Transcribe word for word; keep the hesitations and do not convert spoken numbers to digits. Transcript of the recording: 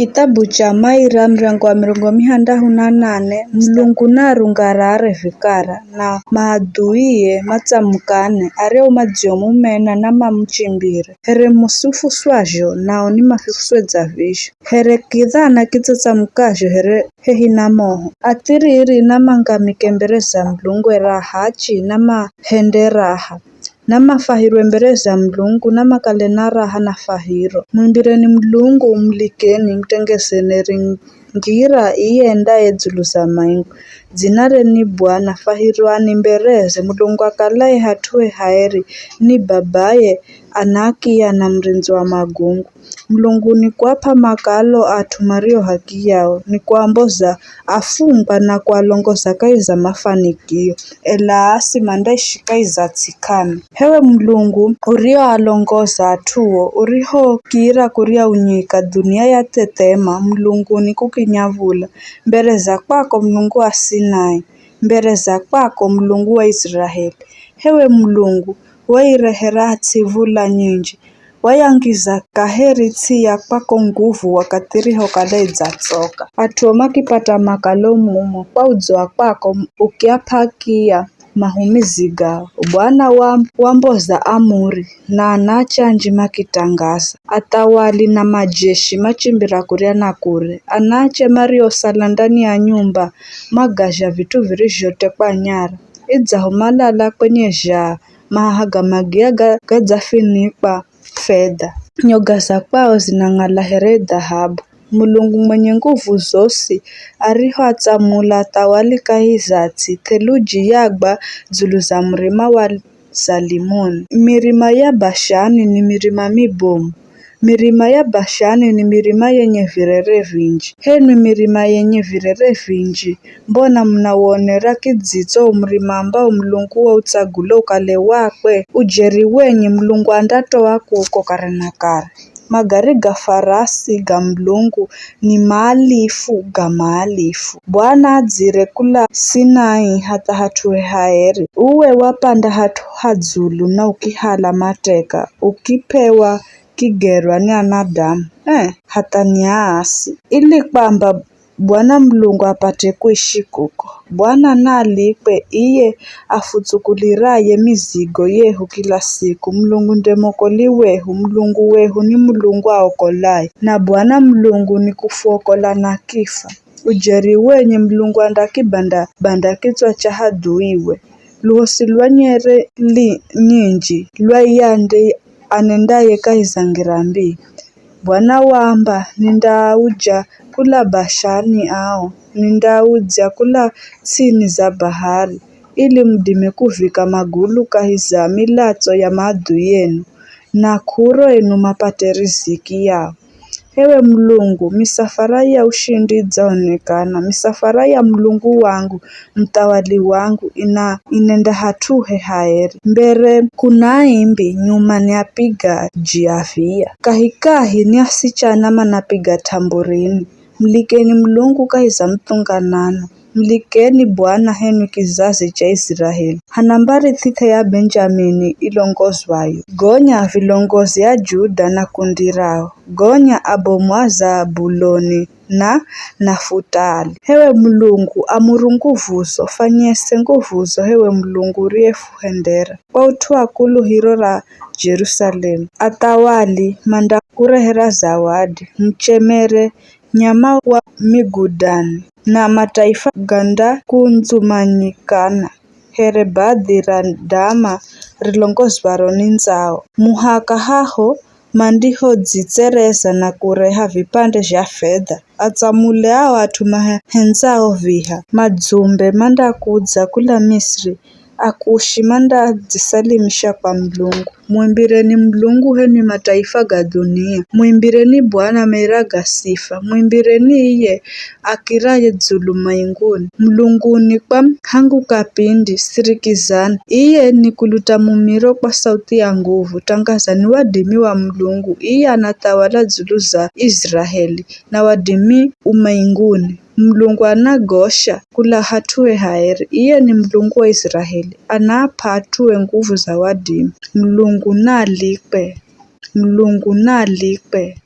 Kithabu cha Maira, muryango wa mirongo mihandahu na nane. Mulungu naarungarare vikara, na maadhuie matsamukane, aryahu madziomumena namamuchimbire. Here musufuswazho, nao nimafufuswe dza vizho. Here kidhana kitsatsamukazho here hehi na moho. Athiriri namangamike mbere za Mulungu eraha achi namahende raha. Namafwahirwe mbere za Mulungu, namakale na raha na fwahiro. Mwimbireni Mulungu, mulikeni, mutengezeni ringira iye endaye dzulu za maingu. Dzinare ni Bwana, fwahirwani mbereze. Mulungu akalaye hat'uhe haeri, ni Babaye, anakiya na murindzi wa magungu. Mulungu nikuap'a makalo at'u mario haki yao, nikuamboza afungwa na kualongoza kahi za mafanikio. Ela aasi mandaishi kahi za ts'i kame. Hewe Mulungu, urioalongoza at'uo, urihokira kurya unyika, dhunia yathethema, Mulungu nikukinya vula. Mbere za kwako, Mulungu wa Sinai, mbere za kwako, Mulungu wa Israeli. Hewe Mulungu, wairehera ts'i vula nyinji, wayangiza kaheri ts'i ya kwako nguvu wakathi irihokala idzatsoka. At'uo makipata makalo mumo kwa udzo wa kwako ukiap'a kiya mahumizi gao. Bwana wa, wamboza amuri, na anache anji makitangaza. Athawali na majeshi machimbira kurya na kure. Anache mariosala ndani ya nyumba magazha vit'u virizhotekwa nyara. Idzaho malala kwenye zhaa, mahaha ga magia ga- gadzafinikwa fedha. Nyoga za kwao zinang'ala here dhahabu. Mulungu mwenye nguvu zosi arihoatsamula athawali kahi za ts'i, theluji yagwa dzulu za murima wa Zalimoni. Mirima ya Bashani ni mirima mibomu. Mirima ya Bashani ni mirima yenye virere vinji. Henu mirima yenye virere vinji, mbona munawonera kidzitso wo murima ambao Mulungu wautsagula ukale wakwe? Ujeri wenye Mulungu andatoa kuko kare na kare. Magari ga farasi ga Mulungu ni maalifu ga maalifu. Bwana adzire kula Sinai hatha hat'uhe haeri. Uwe wapanda hat'u ha dzulu na ukihala mateka, ukipewa kigerwa ni anadamu, eh, hatha ni aasi, ili kwamba Bwana Mulungu apate kuishi kuko. Bwana naalikwe, iye afutsukuliraye mizigo yehu kila siku. Mulungu nde mokoli wehu, Mulungu wehu ni Mulungu aokolaye, na Bwana Mulungu nikufuokola na kifa. Ujeri wenye Mulungu andakibanda-banda kitswa cha hadhuiwe. Luhosi lwa nyere li nyinji lwa iyande anendaye kahi za ngira mbii. Bwana waamba, nindaaudja kula Bashani ao, nindaaudza kula ts'ini za bahari, ili mudime kuvika magulu kahi za milatso ya maadhui enu, na k'uro enu mapate riziki yao. Ewe Mulungu, misafara ya ushindi idzaonekana, misafara ya Mulungu wangu, muthawali wangu, ina inenda hat'uhe haeri. Mbere kuna aimbi, nyuma ni apigaji a viya. Kahikahi ni asichana manapiga t'amburini. Mulikeni Mulungu kahi za muthunganano. Mulikeni Bwana henu kizazi cha Iziraeli. Hana mbari thithe ya Benjamini ilongozwayo. Gonya vilongozi a Juda na kundi rao. Gonya abomu a Zabuloni na Nafutali. Hewe Mulungu, amuru nguvuzo, fanyese nguvuzo, hewe Mulungu uriyefuhendera. Kwa ut'u wa kuluhiro ra Jerusalemu, athawali mandakurehera zawadi, muchemere nyama wa migudani, na mataifa gandakundzumanyikana here badhi ra dama rilongozwaro ni ndzao. Muhaka haho mandihodzitsereza na kureha vipande zha fedha, atsamule ao at'u mahendzao viha. Madzumbe mandakudza kula Misri, Akushi mandadzisalimisha kwa Mulungu. Mwimbireni Mulungu h'enwi mataifa ga dhunia. Mwimbireni Bwana maira ga sifa. Mwimbireni iye akiraye dzulu mainguni. Mulunguni kwa hangu kapindi, sirikizani. Iye nikuluta mumiro kwa sauthi ya nguvu. Tangazani wadimi wa Mulungu. Iye anathawala dzulu za Iziraeli, na wadimi u mainguni. Mulungu anagosha kula hat'uhe haeri. Iye ni Mulungu wa Iziraeli, anaap'a at'uhe nguvu za wadimi. Mulungu naalikwe. Mulungu naalikwe.